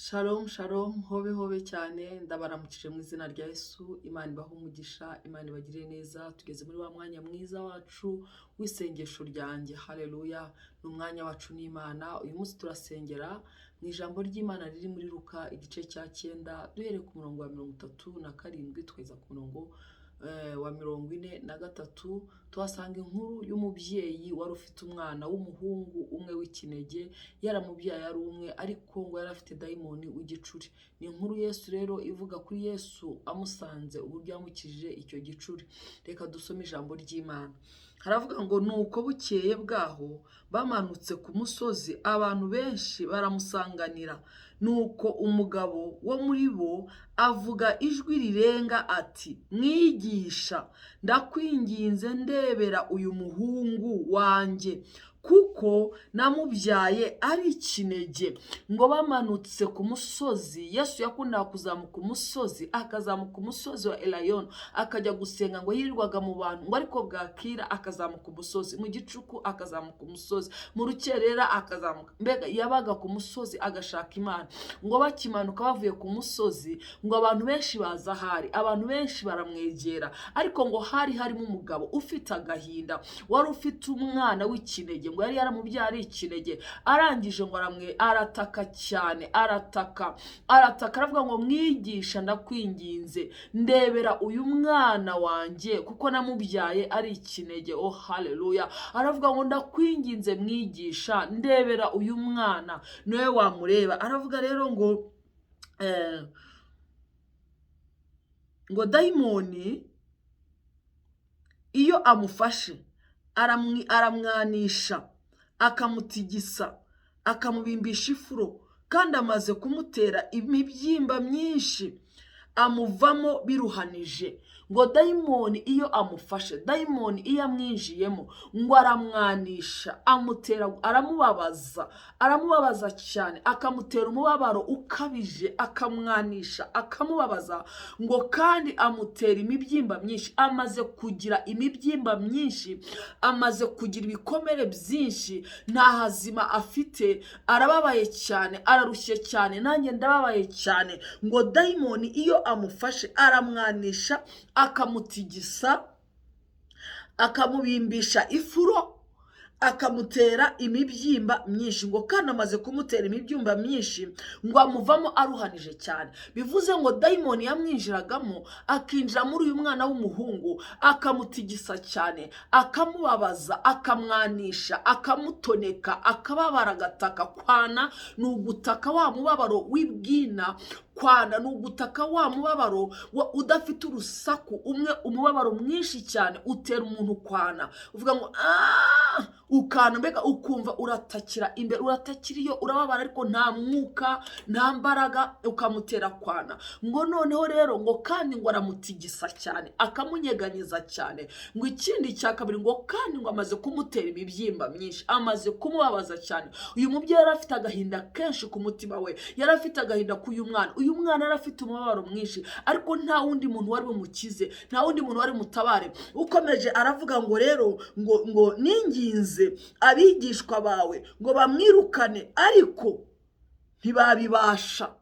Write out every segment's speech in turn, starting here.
Shalom shalom, hobe hobe cyane, ndabaramukije mu izina rya Yesu. Imana ibahe umugisha, Imana ibagirire neza. Tugeze muri wa mwanya mwiza wacu w'isengesho ryanjye. Haleluya, ni umwanya wacu n'Imana. Uyu munsi turasengera mu ijambo ry'Imana riri muri Luka igice cya 9, duhereye ku murongo wa 37 tukageza ku murongo wa 43. Tuhasanga inkuru y'umubyeyi wari ufite umwana w'umuhungu umwe w'ikinege, yaramubyaye ari umwe, ariko ngo yari afite dayimoni w'igicuri. Ni inkuru Yesu rero ivuga kuri Yesu amusanze, uburyo yamukijije icyo gicuri. Reka dusome ijambo ry'Imana. Haravuga ngo: "Nuko bukeye bwaho bamanutse ku musozi, abantu benshi baramusanganira. Nuko umugabo wo muri bo avuga ijwi rirenga ati: 'Mwigisha, ndakwinginze, ndebera uyu muhungu wanjye, kuko namubyaye ari ikinege.'" Ngo bamanutse ku musozi, Yesu yakundaga kuzamuka umusozi, akazamuka umusozi wa Elayono akajya gusenga. Ngo yirirwaga mu bantu, ngo ariko bwakira akazamuka umusozi, mu gicuku akazamuka umusozi, mu rukerera akazamuka. Mbega yabaga ku musozi agashaka Imana. Ngo bakimanuka bavuye ku musozi, ngo abantu benshi baza ahari, abantu benshi baramwegera. Ariko ngo hari harimo umugabo ufite agahinda, wari ufite umwana w'ikinege, ngo yari yaramubyaye ari ikinege. Arangije ngo aramwe arataka cyane, arataka, arataka, aravuga ngo: "Mwigisha, ndakwinginze, ndebera uyu mwana wanjye, kuko namubyaye ari ikinege." Oh haleluya! Aravuga ngo: "Ndakwinginze mwigisha, ndebera uyu mwana, niwe wamureba." Aravuga rero ngo dayimoni iyo amufashe aramwanisha, akamutigisa, akamubimbisha ifuro, kandi amaze kumutera imibyimba myinshi, amuvamo biruhanije. Ngo dayimoni iyo amufashe, dayimoni iyo amwinjiyemo, ngo aramwanisha, amutera, aramubabaza, aramubabaza cyane, akamutera umubabaro ukabije, akamwanisha, akamubabaza, ngo kandi amutera imibyimba myinshi. Amaze kugira imibyimba myinshi, amaze kugira ibikomere byinshi, nta hazima afite, arababaye cyane, ararushye cyane, nanjye ndababaye cyane. Ngo dayimoni iyo amufashe aramwanisha, akamutigisa, akamubimbisha ifuro, akamutera imibyimba myinshi, ngo kandi amaze kumutera imibyimba myinshi, ngo amuvamo aruhanije cyane. Bivuze ngo dayimoni yamwinjiragamo, akinjira muri uyu mwana w'umuhungu, akamutigisa cyane, akamubabaza, akamwanisha, akamutoneka, akababara, agataka. Kwana ni ugutaka wa mubabaro w'ibwina. Kwana ni ugutaka wa mubabaro udafite urusaku umwe. Umubabaro mwinshi cyane utera umuntu kwana, uvuga ngo aaa, ukana, mbega ukumva uratakira imbere, uratakira iyo urababara, ariko nta mwuka, nta mbaraga, ukamutera kwana. Ngo noneho rero ngo kandi ngo aramutigisa cyane, akamunyeganyeza cyane. Ngo ikindi cya kabiri, ngo kandi ngo amaze kumutera imibyimba myinshi, amaze kumubabaza cyane. Uyu mubyeyi yari afite agahinda kenshi ku mutima we, yari afite agahinda k'uyu mwana. Uyu mwana yari afite umubabaro mwinshi, ariko nta wundi muntu wari bumukize, nta wundi muntu wari mutabare. Ukomeje aravuga ngo rero ngo ninginze abigishwa bawe ngo bamwirukane, ariko ntibabibasha.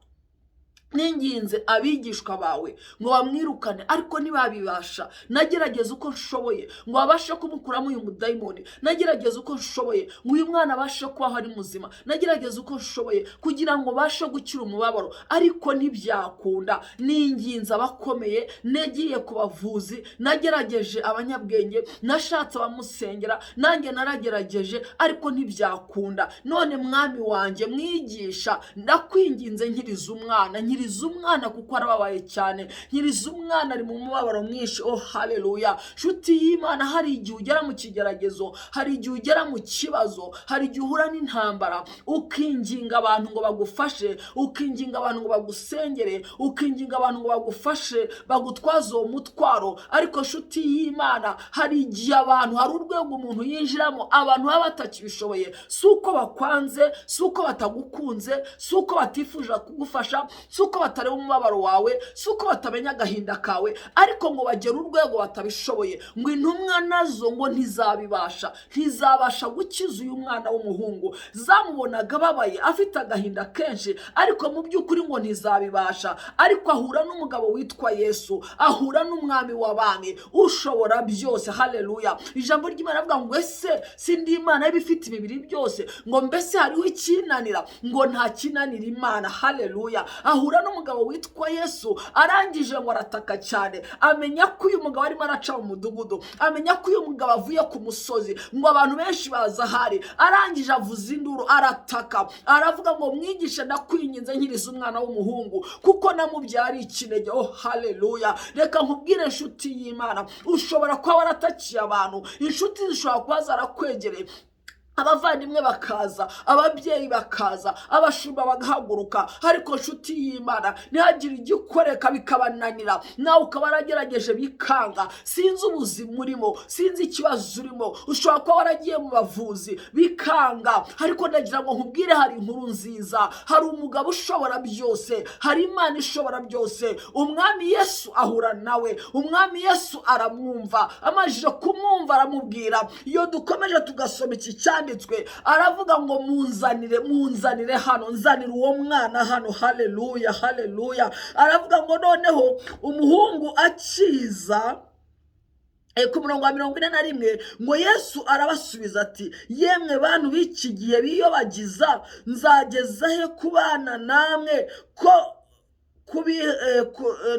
Ninginze abigishwa bawe ngo bamwirukane, ariko ntibabibasha. Nagerageza uko nshoboye ngo babashe kumukuramo uyu mudayimoni, nagerageza uko nshoboye ngo uyu mwana abashe kubaho ari muzima, nagerageza uko nshoboye kugira ngo babashe gukira umubabaro, ariko ntibyakunda. Ninginze abakomeye, negiye ku bavuzi, nagerageje abanyabwenge, nashatse abamusengera, nanjye naragerageje, ariko ntibyakunda. None mwami wanjye, mwigisha, ndakwinginze, nkiriza umwana, nkiriza umwana, kuko arababaye cyane, nkiriza umwana, ari mu mubabaro mwinshi. Oh haleluya! Nshuti y'Imana, hari igihe ugera mu kigeragezo, hari igihe ugera mu kibazo, hari igihe uhura n'intambara, ukinginga abantu ngo bagufashe, ukinginga abantu ngo bagusengere, ukinginga abantu ngo bagufashe, bagutwaze uwo mutwaro. Ariko nshuti y'Imana, hari igihe abantu, hari urwego umuntu yinjiramo abantu baba batakibishoboye. Si uko bakwanze, si uko batagukunze, si uko batifuje kugufasha, si uko uko batareba umubabaro wawe, si uko batamenya agahinda kawe, ariko ngo bagere urwego batabishoboye. Ngo intumwa nazo ngo ntizabibasha, ntizabasha gukiza uyu mwana w'umuhungu. Zamubonaga ababaye, afite agahinda kenshi, ariko mu by'ukuri ngo ntizabibasha. Ariko ahura n'umugabo witwa Yesu, ahura n'Umwami w'abami ushobora byose. Haleluya! Ijambo ry'Imana rivuga ngo: "Ese si ndi Imana y'ibifite imibiri byose?" Ngo mbese hariho ikinanira? Ngo nta kinanira Imana. Haleluya! Ahura n'umugabo witwa Yesu, arangije ngo arataka cyane, amenya ko uyu mugabo arimo araca mu mudugudu, amenya ko uyu mugabo avuye ku musozi, ngo abantu benshi baza ahari. Arangije avuza induru, arataka, aravuga ngo: "Mwigishe, ndakwinginze, nkiriza umwana w'umuhungu, kuko namubyariye ikinege." Oh, haleluya! Reka nkubwire, inshuti y'Imana, ushobora kuba waratakiye abantu, inshuti zishobora kuba zarakwegereye, abavandimwe bakaza, ababyeyi bakaza, abashumba bagahaguruka, ariko nshuti y'Imana, ntihagire igikoreka, bikabananira. Nawe ukaba waragerageje bikanga. Sinzi ubuzima urimo, sinzi ikibazo urimo, ushobora kuba waragiye mu bavuzi bikanga, ariko ndagira ngo nkubwire, hari inkuru nziza. Hari umugabo ushobora byose, hari Imana ishobora byose. Umwami Yesu ahura nawe, Umwami Yesu aramwumva. Amajije kumwumva aramubwira, iyo dukomeje tugasoma iki cyanditswe, aravuga ngo: "Munzanire, munzanire hano, nzanira uwo mwana hano." Haleluya, haleluya! Aravuga ngo noneho umuhungu akiza, ku murongo wa 41, ngo Yesu arabasubiza ati: "Yemwe bantu b'iki gihe biyobagiza, nzageza he kubana namwe ko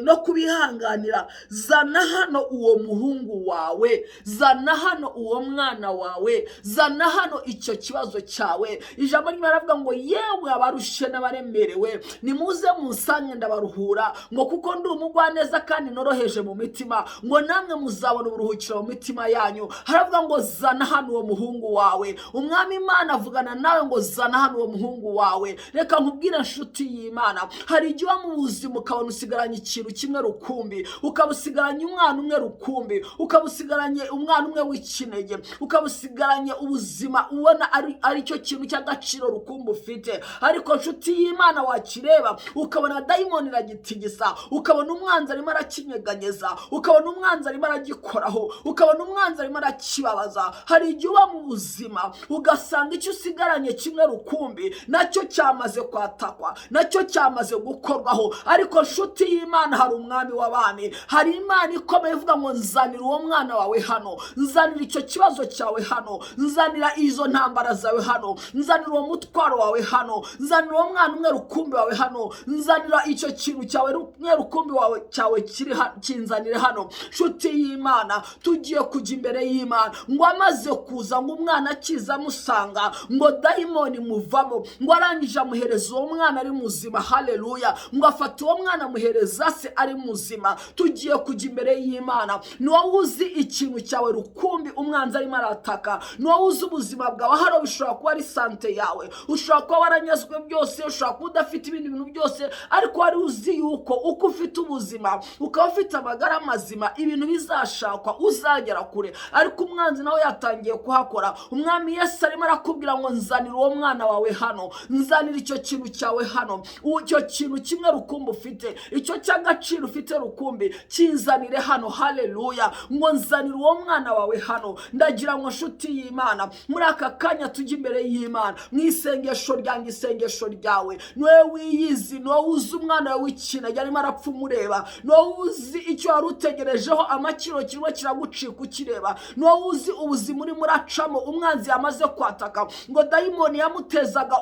no kubihanganira? Zana hano uwo muhungu wawe, zana hano uwo mwana wawe, zana hano icyo kibazo cyawe." Ijambo ry'Imana rivuga ngo: "Yewe abarushe n'abaremerewe, nimuze munsange ndabaruhura," ngo kuko ndi umugwaneza kandi noroheje mu mitima, ngo namwe muzabona uburuhukiro mu mitima yanyu. Haravuga ngo: "Zana hano uwo muhungu wawe." Umwami Imana avugana nawe ngo: "Zana hano uwo muhungu wawe." Reka nkubwire, nshuti y'Imana, hari igihe uba mu buzima ukabona usigaranye ikintu kimwe rukumbi, ukaba usigaranye umwana umwe rukumbi, ukaba usigaranye umwana umwe w'ikinege, ukaba usigaranye ubuzima ubona ari cyo kintu cy'agaciro rukumbi ufite. Ariko nshuti y'Imana, wakireba ukabona dayimoni iragitigisa, ukabona umwanzi arimo arakinyeganyeza, ukabona umwanzi arimo aragikoraho, ukabona umwanzi arimo arakibabaza. Hari igihe uba mu buzima ugasanga icyo usigaranye kimwe rukumbi nacyo cyamaze kwatakwa, nacyo cyamaze gukorwaho. Ariko nshuti y'Imana, hari Umwami w'abami, hari Imana ikomeye ivuga ngo: "Nzanira uwo mwana wawe hano, nzanira icyo kibazo cyawe hano, nzanira izo ntambara zawe hano, nzanira uwo mutwaro wawe hano, nzanira uwo mwana umwe rukumbi wawe hano, nzanira icyo kintu cyawe umwe rukumbi wawe cyawe kiri kinzanire hano." Nshuti y'Imana, tugiye kujya imbere y'Imana. Ngo amaze kuza, ngo umwana akiza amusanga, ngo dayimoni muvamo, ngo arangije amuhereza uwo mwana ari muzima. Haleluya! Ngo afata uwo mwana amuhereza se ari muzima. Tugiye kujya imbere y'Imana. Ni wowe uzi ikintu cyawe rukumbi umwanzi arimo arataka, ni wowe uzi ubuzima bwawe. Hano bishobora kuba ari santé yawe, ushobora kuba waranyazwe byose, ushobora kuba udafite ibindi bintu byose, ariko wari uzi yuko uko ufite ubuzima, ukaba ufite amagara mazima, ibintu bizashakwa, uzagera kure, ariko umwanzi nawe yatangiye kuhakora. Umwami Yesu arimo arakubwira ngo: "Nzanira uwo mwana wawe hano, nzanira icyo kintu cyawe hano, icyo kintu kimwe rukumbi ufite, icyo cy'agaciro ufite rukumbi, kinzanire hano." Haleluya! Ngo: "Nzanira uwo mwana wawe hano." Ndagira ngo, nshuti y'Imana, muri aka kanya tujye imbere y'Imana mu isengesho ryanjye, isengesho ryawe. Niwe wiyizi, niwe uzi umwana wawe w'ikinege arimo arapfa umureba, niwe uzi icyo wari utegerejeho amakiro kirimo kiragucika ukireba, niwe uzi ubuzima urimo uracamo umwanzi yamaze kwataka. Ngo dayimoni yamutezaga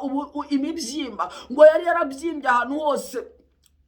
imibyimba, ngo yari yarabyimbye ahantu hose,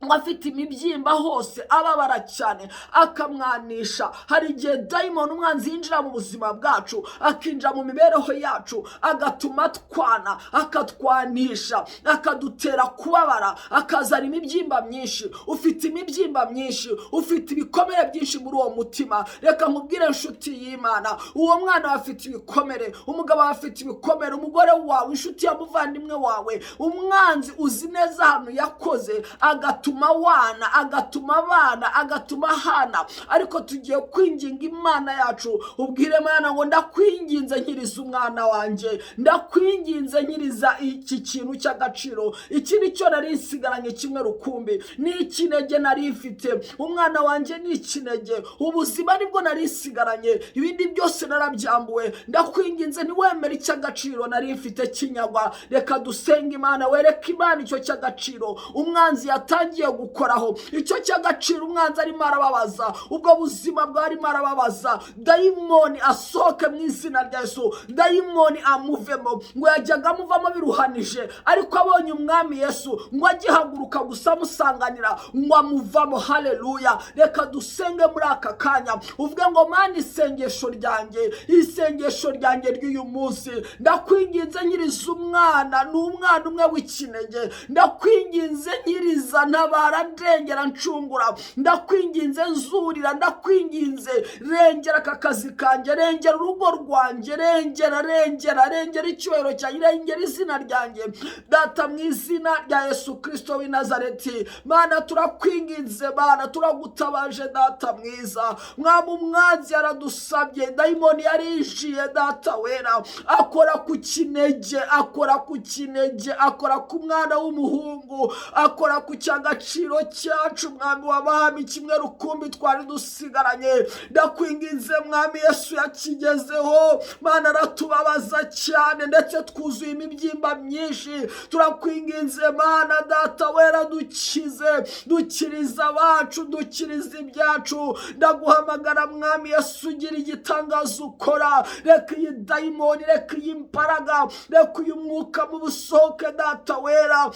ngo afite imibyimba hose, ababara cyane, akamwanisha. Hari igihe dayimoni, umwanzi, yinjira mu buzima bwacu, akinjira mu mibereho yacu, agatuma twana, akatwanisha, akadutera kubabara, akazana imibyimba myinshi. Ufite imibyimba myinshi, ufite ibikomere byinshi muri uwo mutima. Reka nkubwire, inshuti y'Imana, uwo mwana wawe afite ibikomere, umugabo wawe afite ibikomere, umugore wawe, inshuti ya muvandimwe wawe, umwanzi uzi neza ahantu yakoze, agatuma Agatuma wana, agatuma abana, agatuma hana. Ariko tugiye kwinginga Imana yacu. Ubwire Imana ngo: "Ndakwinginze, nkiriza umwana wanjye. Ndakwinginze, nkiriza iki kintu cy'agaciro. Iki ni cyo nari nsigaranye kimwe rukumbi, ni ikinege nari mfite. Umwana wanjye ni ikinege, ubuzima nibwo nari nsigaranye, ibindi byose narabyambuwe. Ndakwinginze, ntiwemere icy'agaciro nari mfite kinyagwa." Reka dusenge Imana. Wereke Imana icyo cy'agaciro umwanzi yatangiye gukoraho, icyo cy'agaciro umwanzi arimo arababaza, ubwo buzima bwarimo arababaza. Dayimoni asohoke mu izina rya Yesu, dayimoni amuvemo. Ngo yajyaga amuvamo biruhanije, ariko abonye Umwami Yesu, ngo agihaguruka gusa amusanganira, ngo amuvamo. Haleluya! Reka dusenge muri aka kanya. Uvuge ngo: "Mana, isengesho ryanjye, isengesho ryanjye ry'uyu munsi, ndakwinginze, nkiriza umwana. Ni umwana umwe w'ikinege. Ndakwinginze, nkiriza, ntabara, ndengera, ncungura. Ndakwinginze, nzurira. Ndakwinginze, rengera aka kazi kanjye, rengera urugo rwanjye, rengera, rengera, rengera icyubahiro cyanjye, rengera izina ryanjye, Data, mu izina rya Yesu Kirisito w'i Nazareti." Mana, turakwinginze. Mana, turagutabaje, Data mwiza. Mwami, umwanzi yaradusabye, dayimoni yarinjiye, Data wera, akora ku kinege, akora ku kinege, akora ku mwana w'umuhungu, akora ku cy'agaciro cyacu, Mwami w'abami, kimwe rukumbi twari dusigaranye. Ndakwinginze, Mwami Yesu, yakigezeho. Mana, aratubabaza cyane, ndetse twuzuye imibyimba myinshi. Turakwinginze, Mana, Data wera, dukize, dukiriza abacu, dukiriza ibyacu. Ndaguhamagara, Mwami Yesu, ugira igitangaza ukora. Reka iyi dayimoni, reka iyi mbaraga, reka uyu mwuka mu busohoke, Data wera.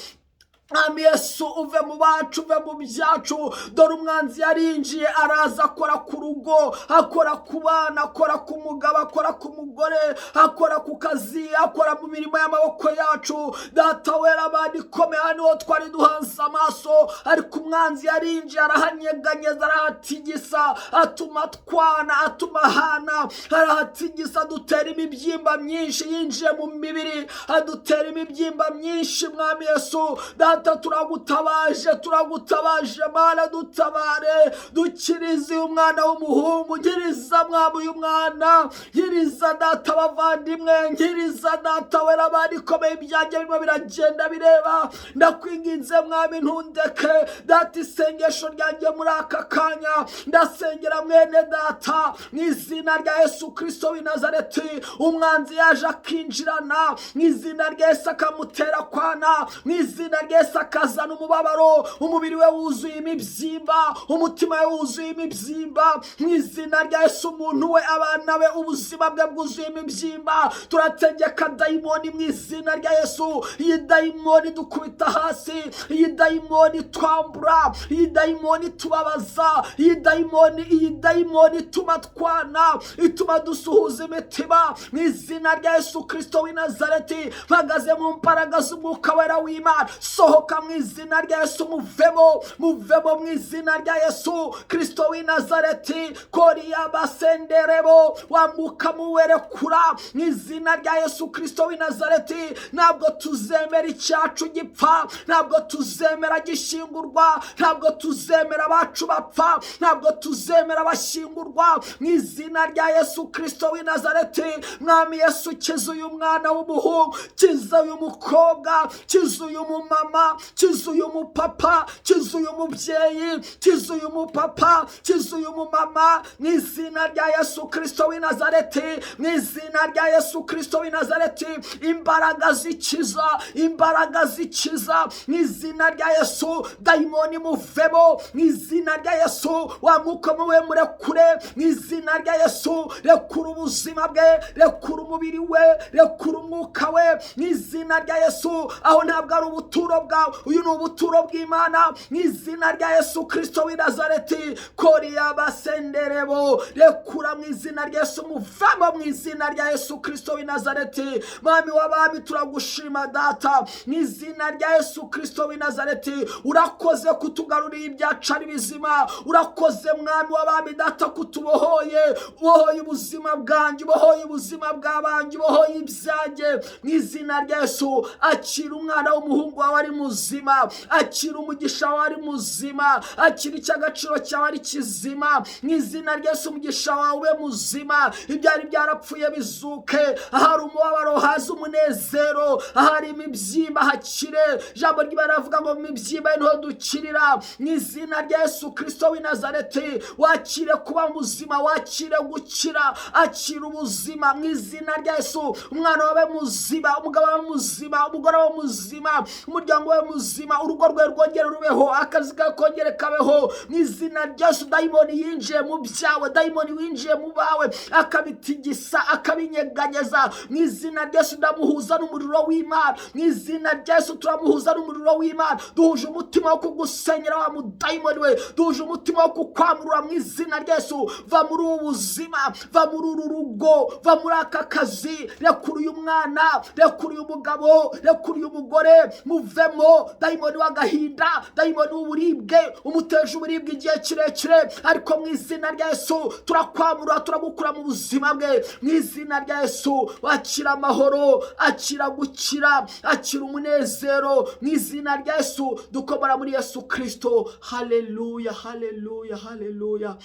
Mwami Yesu, uve mu bacu, uve mu byacu. Dore umwanzi yarinjiye, araza akora ku rugo, akora ku bana, akora ku mugabo, akora ku mugore, akora ku kazi, akora mu mirimo y'amaboko yacu. Data wera, abantu ikomeye, hano niho twari duhanze amaso, ariko umwanzi yarinjiye, arahanyeganyeza, arahatigisa, atuma twana, atuma hana, arahatigisa, dutera imibyimba myinshi. Yinjiye mu mibiri, adutera imibyimba myinshi. Mwami Yesu, Data, turagutabaje, turagutabaje. Mana, dutabare, dukirize uyu mwana w'umuhungu. Nkiriza, Mwami, uyu mwana. Nkiriza, Data, abavandimwe. Nkiriza, Data wera, abandi ikomeye. Ibyanjye birimo biragenda bireba. Ndakwinginze, Mwami, ntundeke. Data, isengesho ryanjye muri aka kanya, ndasengera mwene data mu izina rya Yesu Kirisito w'i Nazareti. Umwanzi yaje akinjirana, mu izina rya Yesu akamutera kwana, mu izina rya Yesu akazana umubabaro. Umubiri we wuzuye imibyimba, umutima we wuzuye imibyimba. Mu izina rya Yesu, umuntu we, abana be, ubuzima bwe bwuzuye imibyimba. Turategeka dayimoni mu izina rya Yesu. Iyi dayimoni dukubita hasi, iyi dayimoni twambura, iyi dayimoni tubabaza, iyi dayimoni, iyi dayimoni ituma twana, ituma dusuhuza imitima, mu izina rya Yesu Kirisito w'i Nazareti, mpagaze mu mbaraga z'Umwuka Wera w'Imana, sohoka mu izina rya Yesu. Muvemo, muvemo mu izina rya Yesu Kirisito w'i Nazareti. Koriya basenderebo, wa mwuka muwerekura mu izina rya Yesu Kirisito w'i Nazareti. Ntabwo tuzemera icyacu gipfa, ntabwo tuzemera gishingurwa, ntabwo tuzemera abacu bapfa, ntabwo tuzemera bashyingurwa, mu izina rya Yesu Kirisito w'i Nazareti. Mwami Yesu, kiza uyu mwana w'umuhungu, kiza uyu mukobwa, kiza uyu mumama, kiza uyu mupapa, kiza uyu mubyeyi, kiza uyu mupapa, kiza uyu mumama, mu izina rya Yesu Kirisito w'i Nazareti, mu izina rya Yesu Kirisito w'i Nazareti. Imbaraga zikiza, imbaraga zikiza, mu izina rya Yesu. Dayimoni muvemo mu izina rya Yesu. Wa mwuka muwe murekure mu izina rya Yesu. Rekura ubuzima bwe, rekura umubiri we, rekura umwuka we mu izina rya Yesu. Aho ntabwo ari ubuturo bwawe, uyu ni ubuturo bw'Imana, mu izina rya Yesu Kirisito w'i Nazareti. Koriya basenderebo, rekura mu izina rya Yesu. Muvamo mu izina rya Yesu Kirisito w'i Nazareti. Mwami w'abami, turagushima, Data, mu izina rya Yesu Kirisito w'i Nazareti. Urakoze kutugarurira ibyacu ari bizima. Urakoze, Mwami w'abami, Data, kutubohoye. Ubohoye ubuzima bwanjye, ubohoye ubuzima bw'abanjye, ubohoye ibyanjye mu izina rya Yesu. Akira umwana w'umuhungu wawe ari muzima. muzima, akira umugisha wawe ari muzima, akira icy'agaciro cyawe ari kizima. Mu izina rya Yesu, umugisha wawe ube muzima, ibyari byarapfuye bizuke, ahari umubabaro haze umunezero, ahari imibyimba hakire. Ijambo ry'Imana rivuga ngo mu mibyimba niho dukirira. Mu izina rya Yesu Kirisito w'i Nazareti, wakire kuba muzima, wakire gukira, akira ubuzima mu izina rya Yesu. Umwana wawe muzima, umugabo wawe muzima, umugore wawe muzima, umuryango wawe muzima, urugo rwawe rwongere rubeho, akazi kawe kongere kabeho mu izina rya Yesu. Dayimoni yinjiye mu byawe, dayimoni winjiye mu bawe akabitigisa, akabinyeganyeza, mu izina rya Yesu ndamuhuza n'umuriro w'Imana. Mu izina rya Yesu turamuhuza n'umuriro w'Imana. Duhuje umutima wo kugusenyera wa mudayimoni we, duhuje umutima wo kukwamurura mu izina rya Yesu. Va muri ubu buzima, va muri uru rugo, va muri aka kazi, rekura uyu mwana, rekura uyu mugabo, rekura uyu mugore, muvemo. Dayimoni w'agahinda, dayimoni w'uburibwe, umuteje uburibwe igihe kirekire, ariko mu izina rya Yesu turakwamura, turagukura mu buzima bwe mu izina rya Yesu. Akira amahoro, akira gukira, akira umunezero mu izina rya Yesu. Dukomora muri Yesu Kirisito. Haleluya, haleluya, haleluya.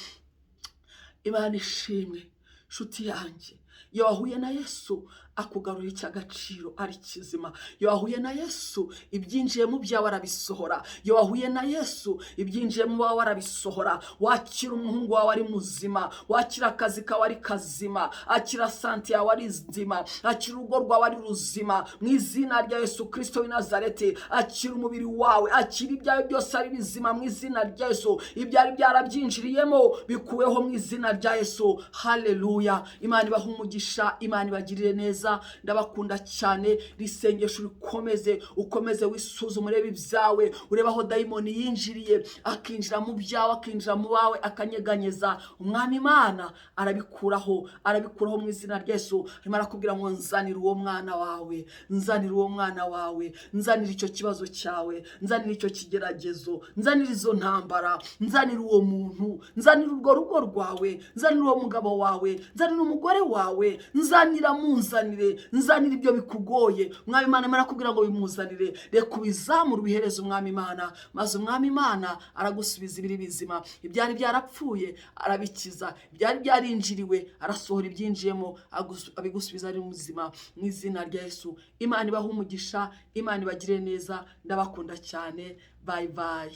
Imana ishimwe. Nshuti yanjye, iyo wahuye na Yesu akugarura icy'agaciro ari kizima. Iyo wahuye na Yesu, ibyinjiye mu byawe arabisohora. Iyo wahuye na Yesu, ibyinjiye mu bawe arabisohora. Wakira umuhungu wawe ari muzima, wakira akazi kawe ari kazima, akira santé yawe ari nzima, akira urugo rwawe ari ruzima mu izina rya Yesu Kirisito w'i Nazareti. Akira umubiri wawe, akira ibyawe byose ari bizima mu izina rya Yesu. Ibyari byarabyinjiriyemo bikuweho mu izina rya Yesu. Haleluya. Imana ibahe umugisha, Imana ibagirire neza. Ndabakunda cyane. Risengesho rikomeze, ukomeze wisuzume, urebe ibyawe, urebe aho dayimoni yinjiriye, akinjira mu byawe, akinjira mu bawe, akanyeganyeza. Umwami Imana arabikuraho, arabikuraho mu izina rya Yesu. Arimo arakubwira ngo nzanira uwo mwana wawe, nzanira uwo mwana wawe, nzanira icyo kibazo cyawe, nzanira icyo kigeragezo, nzanira izo ntambara, nzanira uwo muntu, nzanira urwo rugo rwawe, nzanira uwo mugabo wawe, nzanira umugore wawe, nzanira, munzanire, nzanira ibyo bikugoye. Umwami Imana arimo arakubwira ngo bimuzanire. Reka ubizamure, ubihereze Umwami Imana, maze Umwami Imana aragusubiza ibiri bizima. Ibyari byarapfuye arabikiza, ibyari byarinjiriwe arasohora ibyinjiyemo, abigusubiza ari muzima mu izina rya Yesu. Imana ibahe umugisha, Imana ibagire neza. Ndabakunda cyane. Bye bye.